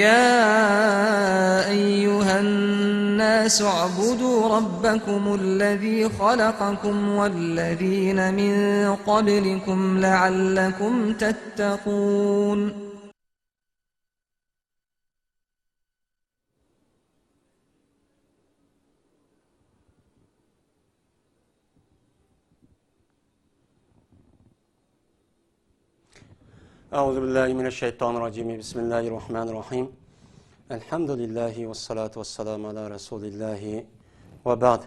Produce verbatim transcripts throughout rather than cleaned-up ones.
يا أيها الناس اعبدوا ربكم الذي خلقكم والذين من قبلكم لعلكم تتقون. أعوذ بالله من الشيطان الرجيم. بسم الله الرحمن الرحيم. الحمد لله والصلاة والسلام على رسول الله وبعد.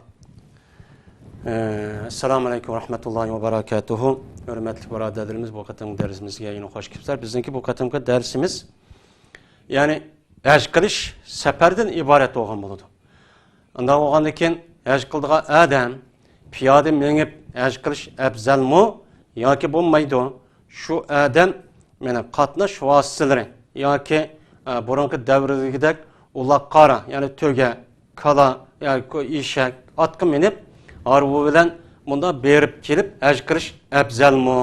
ئەسسالامۇ ئەلەيكۇم ۋە رەھمەتۇللاھى ۋە بەرەكاتۇھۇ. ھۆرمەتلىك بۇرادەرلىرىمىز، بۇ قېتىمقى دەرسىمىزگە يەنە خوش كەپسىلەر. بىزنىڭكى بۇ قېتىمقى دەرسىمىز، يەنى ھەج قىلىش سەپەردىن ئىبارەت بولغان بولىدۇ. ئۇنداق بولغاندىن كېيىن ھەج قىلىدىغان ئادەم پىيادە مېڭىپ ھەج قىلىش ئەپزەلمۇ ياكى بولمايدۇ؟ شۇ ئادەم، مانا، قاتناش ۋاسىتىلىرى ياكى، ئە، بۇرۇنقى دەۋردىكىدەك ئۇلاغ قارا، يەنى تۆگە، كالا ياكى ئېشەك، ئاتقا مىنىپ، ھارۋا بىلەن مۇنداق بېرىپ كېلىپ ھەج قىلىش ئەپزەلمۇ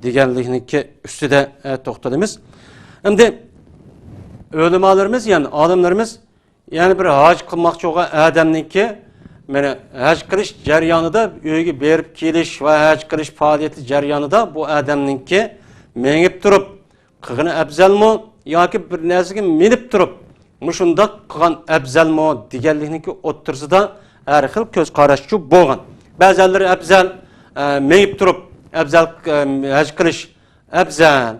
دېگەنلىكنىڭكى ئۈستىدە، ئە، توختىلىمىز. ئەمدى ئۆلىمالىرىمىز، يەنى ئالىملىرىمىز، يەنى بىر ھاج قىلماقچى بولغان ئادەمنىڭكى، مانا، ھەج قىلىش جەريانىدا، ئۆيگە بېرىپ كېلىش ۋە ھەج قىلىش پائالىيىتى جەريانىدا بۇ ئادەمنىڭكى مېڭىپ تۇرۇپ قىلغىنى ئەپزەلمۇ ياكى بىر نەرسىگە مىنىپ تۇرۇپ مۇشۇنداق قىلغان ئەپزەلمۇ دېگەنلىكنىڭكى ئوتتۇرىسىدا ھەر خىل كۆز قاراشچۇ بولغان. بەزەنلىرى ئەپزەل، ئە، مېڭىپ تۇرۇپ ئەپزەل، ئە، ھەج قىلىش ئەپزەل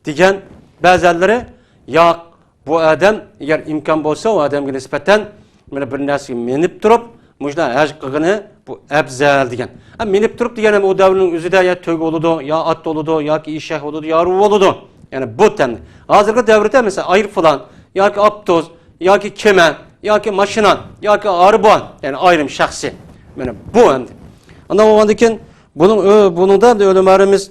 دېگەن، بەزەنلىرى ياق، بۇ ئادەم ئەگەر ئىمكان بولسا، ئۇ ئادەمگە نىسبەتەن مانا بىر نەرسىگە مىنىپ تۇرۇپ مۇشۇنداق ھەج قىلغىنى بۇ ئەپزەل دېگەن. ھە، مىنىپ تۇرۇپ دېگەن ھەم ئۇ دەۋرنىڭ ئۆزىدە يا تۆگە بولىدۇ، يا ئات بولىدۇ، ياكى ئېشەك بولىدۇ، يا ھارۋا بولىدۇ. يەنى بۇ تەمدە. ھازىرقى دەۋردە مەسىلەن ئايروپىلان ياكى ئاپتوبۇس ياكى كېمە ياكى ماشىنا ياكى ئاربا، يەنى ئايرىم شەخسىي. مانا بۇ ئەمدى. ئانداق بولغاندىن كېيىن بۇنىڭ ئۆ-، بۇنىڭدا ئۆلىمالىرىمىز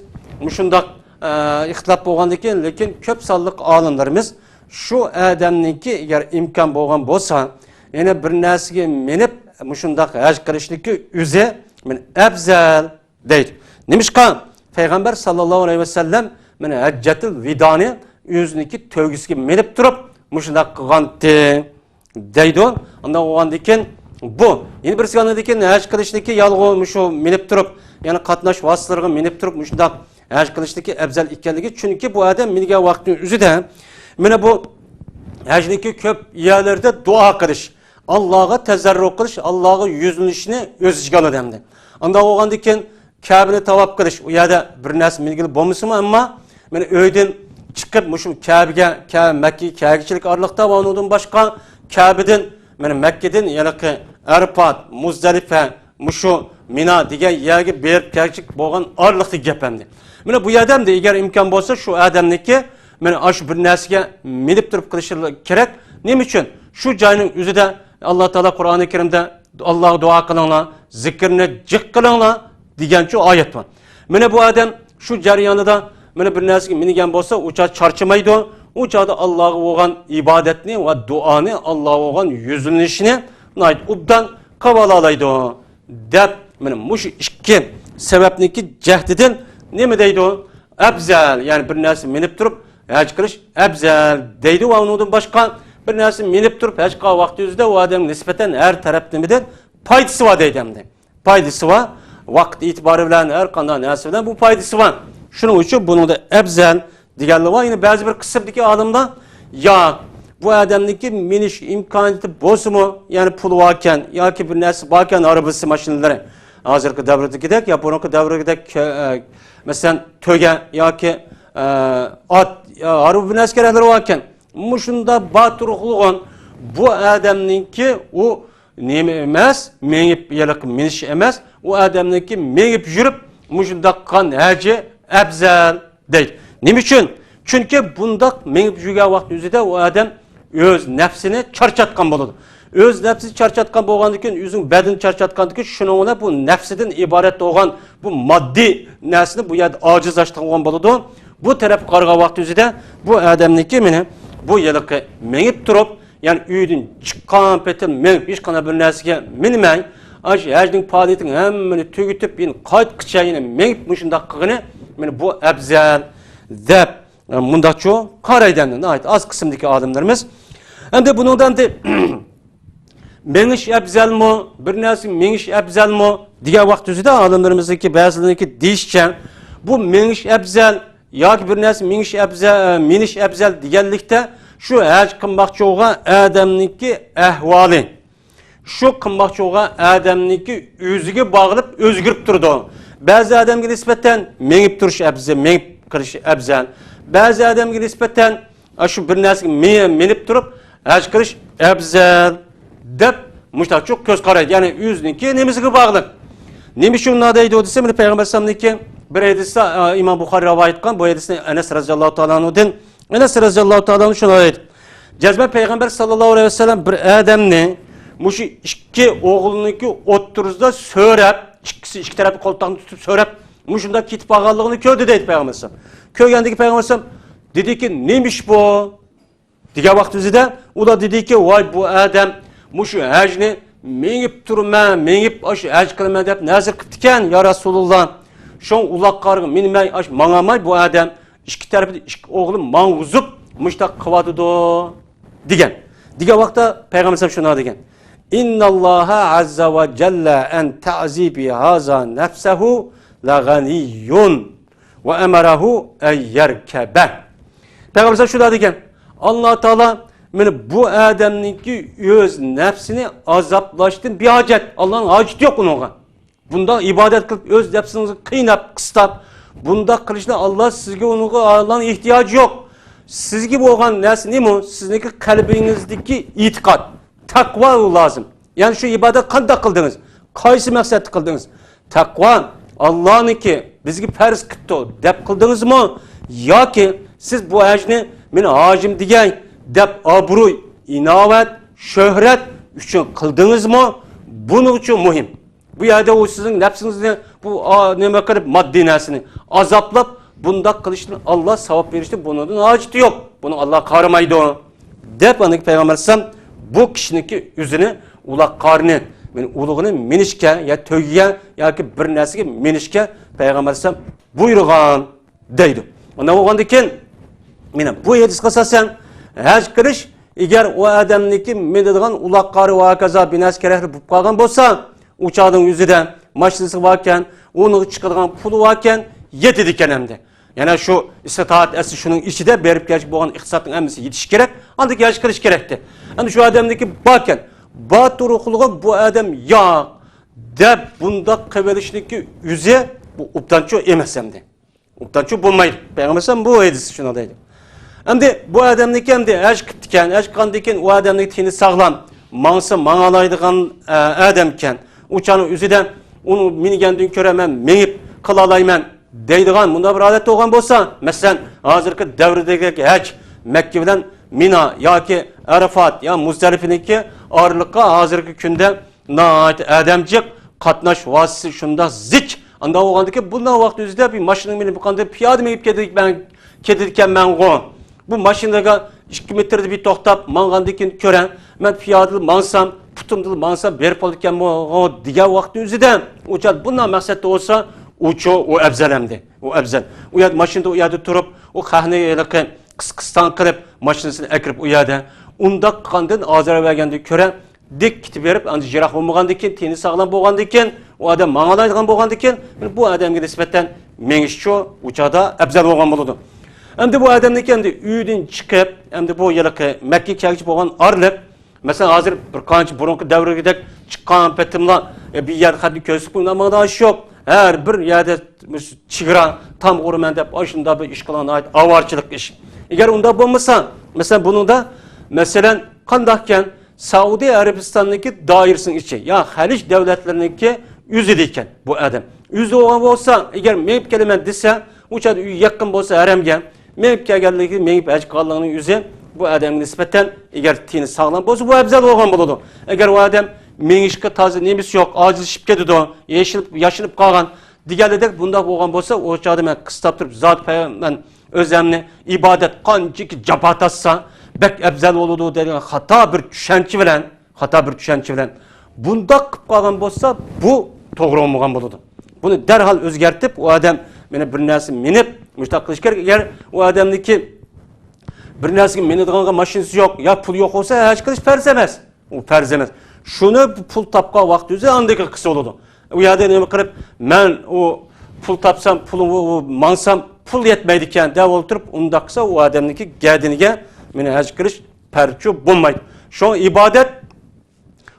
مۇشۇنداق، ئە، ئىختىلاپ بولغاندىن كېيىن، لېكىن كۆپ سانلىق ئالىملىرىمىز شۇ ئادەمنىڭكى ئەگەر ئىمكان بولغان بولسا، يەنە بىر نەرسىگە مىنىپ مۇشۇنداق ھەج قىلىشنىڭكى ئۆزى مانا ئەپزەل دەيدۇ. نېمىشقا؟ پەيغەمبەر ساللاللاھۇ ئەلەيھى ۋەسەللەم مانا ھەججەتۇل ۋىدانى ئۆزىنىڭكى تۆگىسىگە مىنىپ تۇرۇپ مۇشۇنداق قىلغانتى دەيدۇ. ئۇنداق بولغاندىكىن بۇ يەنە بىرسىگە ئاندىكىن ھەج قىلىشنىكى يالغۇز مۇشۇ مىنىپ تۇرۇپ، يەنى قاتناش ۋاسىتىلىرىغا مىنىپ تۇرۇپ مۇشۇنداق ھەج قىلىشنىكى ئەپزەل ئىكەنلىكى، چۈنكى بۇ ئادەم مىنگەن ۋاقىتنىڭ ئۆزىدە مانا بۇ ھەجنىكى كۆپ يەرلىرىدە دۇئا قىلىش، ئاللاغا تەزەررۇ قىلىش، ئاللاغا يۈزلىنىشنى ئۆز ئىچىگە ئالىدۇ ئەمدى. ئانداق بولغاندىكىن كەبىنى تاۋاپ قىلىش، ئۇ يەردە بىر نەرسە مىلگىلى بولمىسىمۇ، ئەمما مانا ئۆيدىن چىقىپ مۇشۇ كەبىگە، كە-، مەككىگە كەلگۈچىلىك ئارىلىقتا ۋە ئۇنىڭدىن باشقا كەبىدىن، مانا مەككىدىن ھېلىقى ئەرپات، مۇزدەلىپە، مۇشۇ مىنا دېگەن يەرگە بېرىپ كەلگۈچىلىك بولغان ئارىلىقتىكى گەپ ئەمدى. مانا بۇ يەردە ئەمدى ئەگەر ئىمكان بولسا شۇ ئادەمنىڭكى مانا ئاشۇ بىر نەرسىگە مىنىپ تۇرۇپ قىلىشى كېرەك. نېمە ئۈچۈن؟ شۇ جاينىڭ ئۆزىدە ئاللا تائالا قۇرئانى كەرىمدە ئاللاغا دۇئا قىلىڭلار، زىكىرنى جىق قىلىڭلار دېگەنچۇ ئايەت بار. مانا بۇ ئادەم شۇ جەريانىدا مانا بىر نەرسىگە مىنگەن بولسا، ئۇ چاغ چارچىمايدۇ. ئۇ چاغدا ئاللاغا بولغان ئىبادەتنى ۋە دۇئانى، ئاللاغا بولغان يۈزلىنىشنى ناھايىتى ئوبدان قىلىۋالالايدۇ، دەپ، مانا مۇشۇ ئىككى سەۋەبنىڭكى جەھىتىدىن نېمە دەيدۇ؟ ئەپزەل، يەنى بىر نەرسە مىنىپ تۇرۇپ ھەج قىلىش ئەپزەل دەيدۇ ۋە ئۇنىڭدىن باشقا بىر نەرسە مىنىپ تۇرۇپ ھەج قىلغان ۋاقتى ئۆزىدە ئۇ ئادەمگە نىسبەتەن ھەر تەرەپ نېمىدىن پايدىسى بار دەيدۇ ئەمدى. پايدىسى بار. ۋاقىت ئېتىبارى بىلەن، ھەر قانداق نەرسە بىلەن بۇ پايدىسى بار. شۇنىڭ ئۈچۈن بۇنىڭدا ئەپزەل دېگەنلەر بار. يەنە بەزى بىر قىسىمدىكى ئالىملار، ياق، بۇ ئادەمنىڭكى مىنىش ئىمكانىيىتى بولسىمۇ، يەنى پۇلى باركەن ياكى بىر نەرسە باركەن، ئاربىسى، ماشىنىلىرى، ھازىرقى دەۋردىكىدەك يا بۇرۇنقى دەۋردىكىدەك، ئە، مەسىلەن، تۆگە ياكى، ئە، ئات، يا ھارۋا بىر نەرسە كېرەكلىرى باركەن، مۇشۇنداق بار تۇرۇقلۇغان بۇ ئادەمنىڭكى ئۇ نېمە ئەمەس، مېڭىپ ھېلىقى مىنىش ئەمەس، ئۇ ئادەمنىڭكى مېڭىپ يۈرۈپ مۇشۇنداق قىلغان ھەجى ئەپزەل دەيدۇ. نېمە ئۈچۈن؟ چۈنكى بۇنداق مېڭىپ يۈرگەن ۋاقىت ئۆزىدە ئۇ ئادەم ئۆز نەپسىنى چارچاتقان بولىدۇ. ئۆز نەپسىنى چارچاتقان بولغاندىن كېيىن، ئۆزىنىڭ بەدىنى چارچاتقاندىن كېيىن، شۇنىڭ بىلەن بۇ نەپسىدىن ئىبارەت بولغان بۇ ماددىي نەرسىنى بۇ يەردە ئاجىزلاشتۇرغان بولىدۇ. بۇ تەرەپكە قارىغان ۋاقىت ئۆزىدە بۇ ئادەمنىڭكى مېنى بۇ ھېلىقى مېڭىپ تۇرۇپ، يەنى ئۆيدىن چىققان پېتى مېڭىپ، ھېچقانداق بىر نەرسىگە مىنمەي، ئاشۇ ھەجنىڭ پائالىيىتىنىڭ ھەممىنى تۈگىتىپ، يەنە قايتقىچە يەنە مېڭىپ مۇشۇنداق قىلغىنى، مانا بۇ ئەپزەل دەپ، مۇنداقچۇ قارايدۇ ئەمدى ناھايىتى ئاز قىسىمدىكى ئالىملىرىمىز. ئەمدى بۇنىڭدا ئەمدى مېڭىش ئەپزەلمۇ، بىر نەرسە مېڭىش ئەپزەلمۇ دېگەن ۋاقىت ئۆزىدە ئالىملىرىمىزنىڭكى بەزىلىرىنىڭكى دېيىشىچە، بۇ مېڭىش ئەپزەل ياكى بىر نەرسە مېڭىش ئەپزەل، مېڭىش ئەپزەل دېگەنلىكتە شۇ ھەج قىلماقچى بولغان ئادەمنىڭكى ئەھۋالى، شۇ قىلماقچى بولغان ئادەمنىڭكى ئۆزىگە باغلىنىپ ئۆزگىرىپ تۇرىدۇ. بەزى ئادەمگە نىسبەتەن مېڭىپ تۇرۇش ئەپزەل، مېڭىپ قىلىش ئەپزەل. بەزى ئادەمگە نىسبەتەن ئاشۇ بىر نەرسىگە مې-، مېنىپ تۇرۇپ ھەج قىلىش ئەپزەل دەپ مۇشۇنداقچۇ كۆز قارايدۇ. يەنى ئۆزىنىڭكى نېمىسىگە باغلىق. نېمە ئۈچۈن مۇنداق دەيدۇ دېسە، مانا پەيغەمبەر ئەلەيھىسسالامنىڭكى بىر ھەدىسى، ئە، ئىمام بۇخارىي رىۋايەت قىلغان، بۇ ھەدىسنى ئەنەس رەزىياللاھۇ تائالا ئەنھۇدىن، ئەنەس رەزىياللاھۇ تائالا ئەنھۇ شۇنداق دەيدۇ. جەزمەن پەيغەمبەر ساللاللاھۇ ئەلەيھى ۋەسەللەم بىر ئادەمنى مۇشۇ ئىككى ئوغلىنىڭكى ئوتتۇرىسىدا سۆرەپ، ئىككىسى ئىككى تەرەپتە قولتۇقنى تۇتۇپ سۆرەپ، مۇشۇنداق كېتىپ بارغانلىقىنى كۆردى دەيدۇ پەيغەمبەر ئەلەيھىسسالام. كۆرگەندىكى پەيغەمبەر ئەلەيھىسسالام دېدىكى، نېمە ئىش بۇ؟ دېگەن ۋاقتىمىزدا ئۇلار دېدىكى، ۋاي، بۇ ئادەم مۇشۇ ھەجنى مېڭىپ تۇرىمەن، مېڭىپ ئاشۇ ھەج قىلىمەن دەپ نەزەر قىپتىكەن، يا رەسۇلۇللا. شۇڭا ئۇلاق قارغا مىنمەي، ئاشۇ ماڭالماي بۇ ئادەم ئىككى تەرىپىدە ئىككى ئوغلى ماڭغۇزۇپ مۇشۇنداق قىلىۋاتىدۇ، دېگەن. دېگەن ۋاقىتتا پەيغەمبەر ئەلەيھىسسالام شۇنداق دېگەن، ئىنناللاھە ئەززە ۋە جەللە ئەن تەزى بىھازا نەفسەھۇ لەغەنىييۇن ۋە ئەمەرەھۇ ئەن يەركەبە. پەيغەمبەر شۇنداق دېگەن، ئاللا تائالا مانا بۇ ئادەمنىڭكى ئۆز نەپسىنى ئازابلاشتىن بىھاجەت، ئاللانىڭ ھاجىتى يوق ئۇنىڭغا. بۇنداق ئىبادەت قىلىپ، ئۆز نەپسىڭىزنى قىيناپ، قىستاپ، بۇنداق قىلىشنى ئاللا سىزگە، ئۇنىڭغا ئاللانىڭ ئېھتىياجى يوق. سىزگە بولغان نەرسە نېمە؟ سىزنىڭكى قەلبىڭىزدىكى ئېتىقاد، تەقۋا لازىم. يەنى شۇ ئىبادەت قانداق قىلدىڭىز؟ قايسى مەقسەتتە قىلدىڭىز؟ تەقۋا ئاللانىڭكى، بىزگە پەرز قىپتۇ دەپ قىلدىڭىزمۇ؟ ياكى سىز بۇ ھەجنى مېنى ھاجىم دېگەي دەپ ئابرۇي، ئىناۋەت، شۆھرەت ئۈچۈن قىلدىڭىزمۇ؟ بۇنىڭ ئۈچۈن مۇھىم. بۇ يەردە ئۇ سىزنىڭ نەپسىڭىزنى بۇ، ئا، نېمە قىلىپ، ماددىي نەرسىنى ئازابلاپ، بۇنداق قىلىشتىن ئاللا ساۋاب بېرىشتىن بۇنىڭدىن ھاجىتى يوق. بۇنى ئاللا قارىمايدۇ. دەپ ئاندىن پەيغەمبەر ئەلەيھىسسالام بۇ كىشىنىڭكى ئۆزىنى ئۇلاق قارنى، يەنى ئۇلىغىنى مىنىشكە يا تۆگىگە ياكى بىر نەرسىگە مىنىشكە پەيغەمبەر ئەلەيھىسسالام بۇيرۇغان دەيدۇ. ئۇنداق بولغاندىكىن، مانا بۇ ھەدىسكە ئاساسەن ھەج قىلىش، ئەگەر ئۇ ئادەمنىڭكى مىنىدىغان ئۇلاق قارى ۋە ھاكازا بىر نەرسە كېرەكلىك بولۇپ قالغان بولسا، ئۇ چاغنىڭ ئۆزىدە ماشىنىسى باركەن، ئۇنىڭغا چىقىدىغان پۇلى باركەن، يېتىدىكەن ئەمدى. يەنە شۇ ئىستىتائەت ئەسلى شۇنىڭ ئىچىدە بېرىپ كېلىش بولغان ئىقتىسادنىڭ ھەممىسى يېتىشى كېرەك. ئاندىن كېيىن ھەج قىلىش كېرەكتى. ئەمدى شۇ ئادەمنىڭكى باركەن، بار تۇرۇقلۇقى بۇ ئادەم ياق دەپ بۇنداق قىلىۋېلىشنىڭكى ئۆزى بۇ ئوبدانچۇ ئەمەس ئەمدى. ئوبدانچۇ بولمايدۇ. پەيغەمبەر ئەلەيھىسسالام بۇ ھەدىستە شۇنداق دەيدۇ. ئەمدى بۇ ئادەمنىڭكى ئەمدى ھەج قىپتىكەن، ھەج قىلغاندىن كېيىن ئۇ ئادەمنىڭ تېنى ساغلام، ماڭسا ماڭالايدىغان، ئە، ئادەمكەن. ئۇ چاغنىڭ ئۆزىدە ئۇنى مىنگەندىن كۆرە مەن مېڭىپ قىلالايمەن دەيدىغان مۇنداق بىر ھالەت بولغان بولسا، مەسىلەن، ھازىرقى دەۋردىكى ھەج مەككە بىلەن مىنا ياكى ئەرەفات يا مۇزدەلىپىنىڭكى ئارىلىقى ھازىرقى كۈندە ناھايىتى ئادەم جىق، قاتناش ۋاسىتىسى شۇنداق زىچ. ئانداق بولغاندىكىن بۇنداق ۋاقىت ئۆزىدە بىر ماشىنىغا مىنىپ بولغاندا پىيادە مېڭىپ كېتىدىكەنمەن، كېتىدىكەنمەنغۇ. بۇ ماشىنىغا ئىككى مېتىردا بىر توختاپ ماڭغاندىن كېيىن كۆرە، مەن پىيادىلا ماڭسام، پۇتۇمدىلا ماڭسام بېرىپ بولىدىكەنمەنغۇ دېگەن ۋاقىت ئۆزىدە ئۇ چاغ بۇنداق مەقسەتتە بولسا، ئۇچۇ، ئۇ ئەۋزەل ئەمدى. ئۇ ئەۋزەل. ئۇ يەردە ماشىنىدا ئۇ يەردە تۇرۇپ، ئۇ خەقنى ھېلىقى قىس-، قىستاڭ قىلىپ ماشىنىسىنى ئەكىرىپ ئۇ يەردە ئۇنداق قىلغاندىن ئازار بەرگەندىن كۆرە دىك كېتىپ بېرىپ، ئاندىن يىراق بولمىغاندىن كېيىن، تېنى ساغلام بولغاندىن كېيىن، ئۇ ئادەم ماڭالايدىغان بولغاندىن كېيىن، بۇ ئادەمگە نىسبەتەن مېڭىشچۇ ئۇ چاغدا ئەۋزەل بولغان بولىدۇ. ئەمدى بۇ ئادەمنىڭكى ئەمدى ئۆيدىن چىقىپ، ئەمدى بۇ ھېلىقى مەككە كەلگۈچە بولغان ئارىلىق، مەسىلەن، ھازىر بىر قانچە بۇرۇنقى دەۋرگىدەك چىققان پېتىملا، ئە، بىر يەردە خەتنى كۆرسىتىپ قويۇپ ماڭىدىغان ئىش يوق. ھەر بىر يەردە مۇشۇ چېگرا تام ئۇرىمەن دەپ، ئاشۇنداق بىر ئىش قىلغان ناھايىتى ئاۋارىچىلىك ئىش. ئەگەر ئۇنداق بولمىسا، مەسىلەن، بۇنىڭدا، مەسىلەن، قانداقكەن؟ سەئۇدى ئەرەبىستاننىڭكى دائىرىسىنىڭ ئىچى، يا خەلىج دۆلەتلىرىنىڭكى ئۆزىدە ئىكەن بۇ ئادەم. ئۆزى بولغان بولسا، ئەگەر مېڭىپ كېلىمەن دېسە، ئۇ چاغدا ئۆيى يېقىن بولسا ھەرەمگە، مېڭىپ كەلگەنلىكى، مېڭىپ ھەج قىلغانلىقىنىڭ ئۆزى بۇ ئادەمگە نىسبەتەن، ئەگەر تېنى ساغلام بولسا، بۇ ئەۋزەل بولغان بولىدۇ. ئەگەر ئۇ ئادەم مېڭىشقا تازا نېمىسى يوق، ئاجىزلىشىپ كېتىدۇ، يېشىلىپ، ياشىنىپ قالغان دېگەنلىدەك، بۇنداق بولغان بولسا، ئۇ چاغدا مەن قىستاپ تۇرۇپ، زادى پەي-، مەن ئۆزەمنى ئىبادەت قانچىكى جاپا تارتسا، بەك ئەۋزەل بولىدۇ دېگەن خاتا بىر چۈشەنچە بىلەن، خاتا بىر چۈشەنچە بىلەن بۇنداق قىلىپ قالغان بولسا، بۇ توغرا بولمىغان بولىدۇ. بۇنى دەرھال ئۆزگەرتىپ، ئۇ ئادەم مانا بىر نەرسە مىنىپ، مۇشۇنداق قىلىش كېرەك. ئەگەر ئۇ ئادەمنىڭكى بىر نەرسىگە مىنىدىغانغا ماشىنىسى يوق، يا پۇلى يوق بولسا، ھەج قىلىش پەرز ئەمەس. ئۇ پەرز ئەمەس. شۇنى پۇل تاپقان ۋاقتى ئۆزى ئاندىن كېيىن قىلسا بولىدۇ. ئۇ يەردە نېمە قىلىپ، مەن ئۇ پۇل تاپسام، پۇلۇم، ئۇ، ئۇ ماڭسام، پۇل يەتمەيدىكەن دەپ ئولتۇرۇپ، ئۇنداق قىلسا، ئۇ ئادەمنىڭكى گەدىنىگە مېنى ھەج قىلىش پەرزچۇ بولمايدۇ. شۇڭا ئىبادەت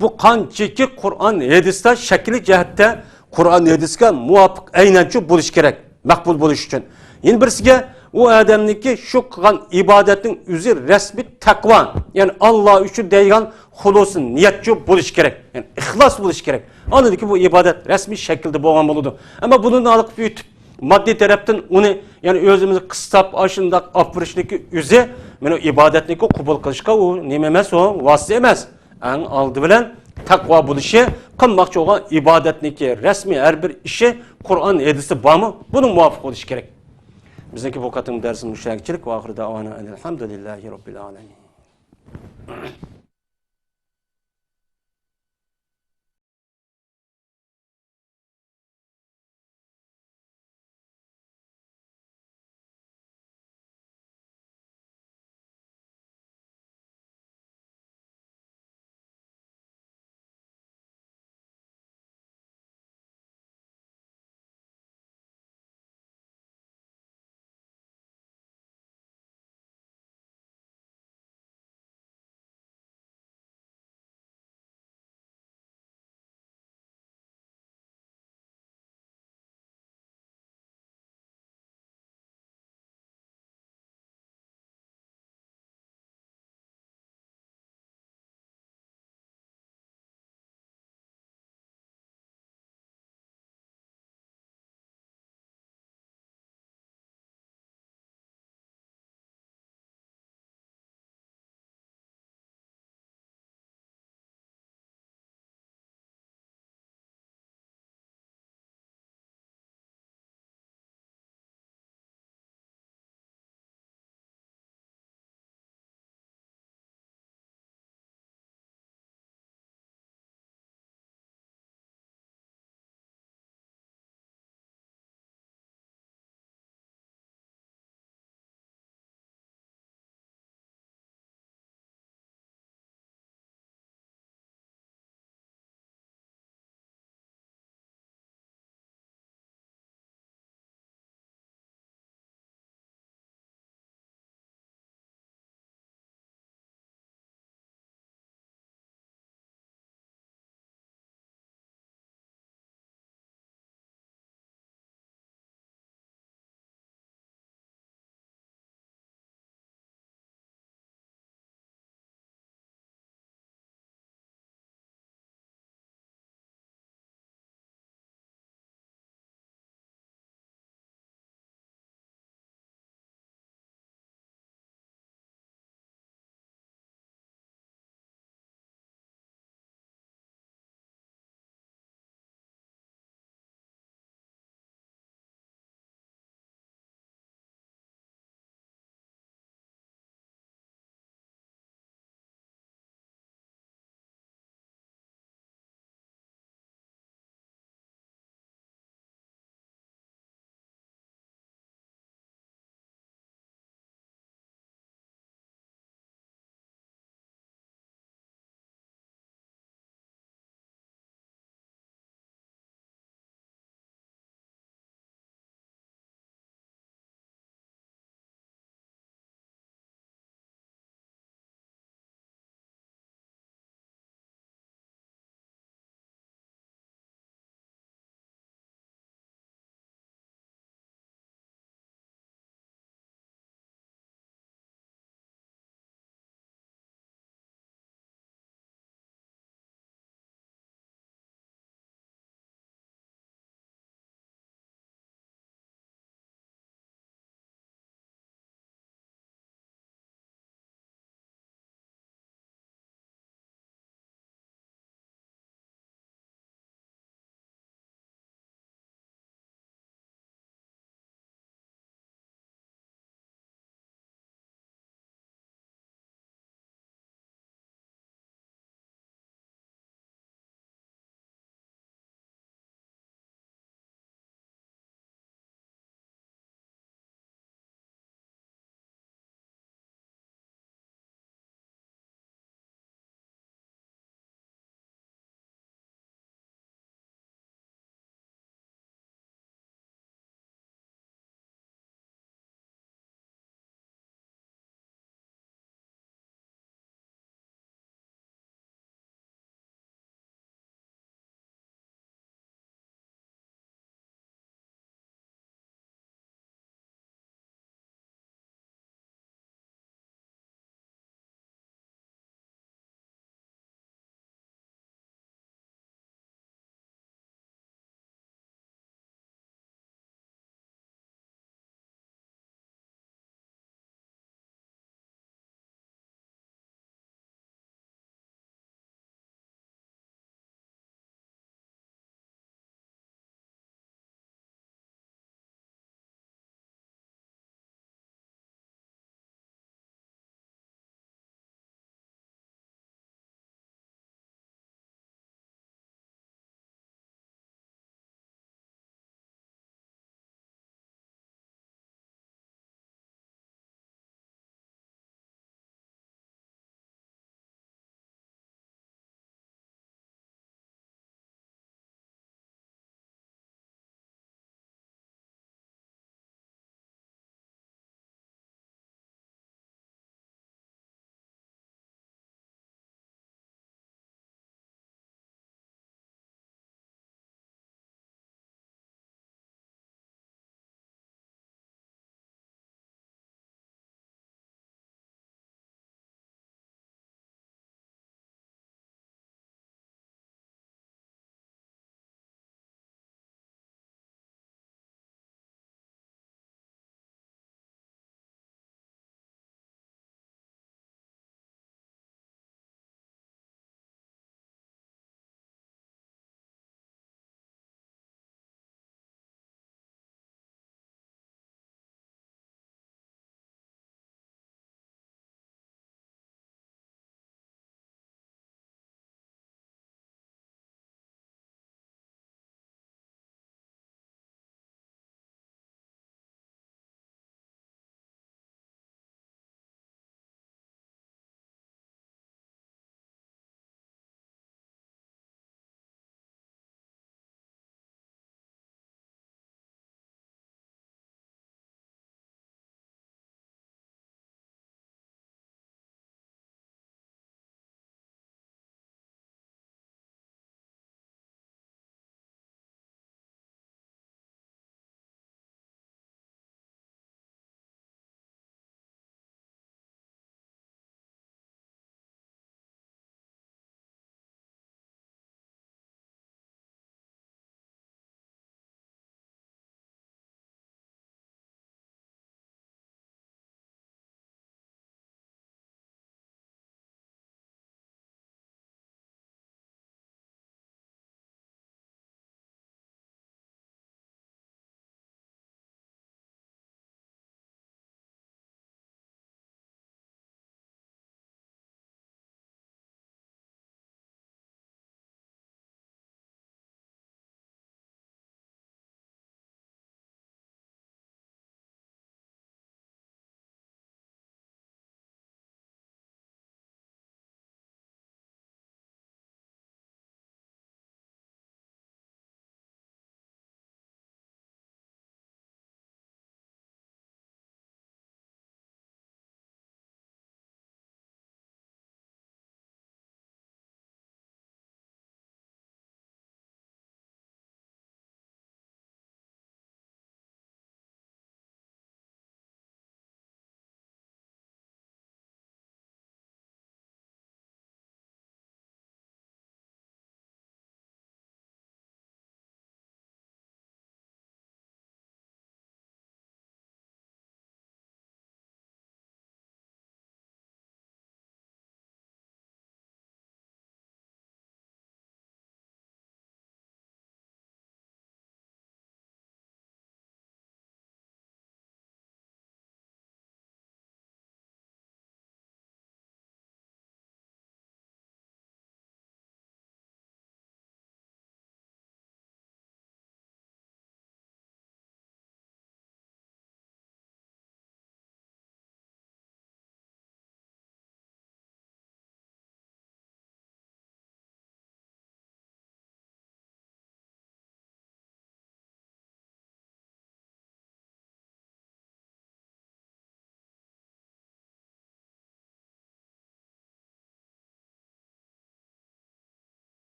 بۇ قانچىكى قۇرئان، ھەدىستە شەكلى جەھەتتە قۇرئان، ھەدىسكە مۇۋاپىق ئەينەنچۇ بولۇش كېرەك، مەقبۇل بولۇش ئۈچۈن. يەنە بىرسىگە، ئۇ ئادەمنىڭكى شۇ قىلغان ئىبادەتنىڭ ئۆزى رەسمىي تەقۋا، يەنى ئاللا ئۈچۈن دەيدىغان خۇلۇسى نىيەتچۇ بولۇش كېرەك، يەنى ئىخلاس بولۇش كېرەك. ئاندىن كېيىن بۇ ئىبادەت رەسمىي شەكىلدە بولغان بولىدۇ. ئەمما بۇنى ھالقىپ ئۆتۈپ، ماددىي تەرەپتىن ئۇنى، يەنى ئۆزىمىزنى قىستاپ، ئاشۇنداق ئاپىرىشنىڭكى ئۆزى، مانا ئىبادەتنىكى قوبۇل قىلىشقا ئۇ نېمە ئەمەس، ئۇ ۋاسىتە ئەمەس. ئەڭ ئالدى بىلەن تەقۋا بولۇشى، قىلماقچى بولغان ئىبادەتنىڭكى رەسمىي ھەر بىر ئىشى قۇرئان، ھەدىستە بارمۇ، بۇنىڭ مۇۋاپىق بولۇشى كېرەك. بىزنىڭكى بۇ قېتىمقى دەرسىمىز مۇشۇ يەرگىچىلىك. ۋە ئاخىرۇ دەئۋانا ئەنىل ھەمدۇلىللاھى رەببىل ئالەمىن.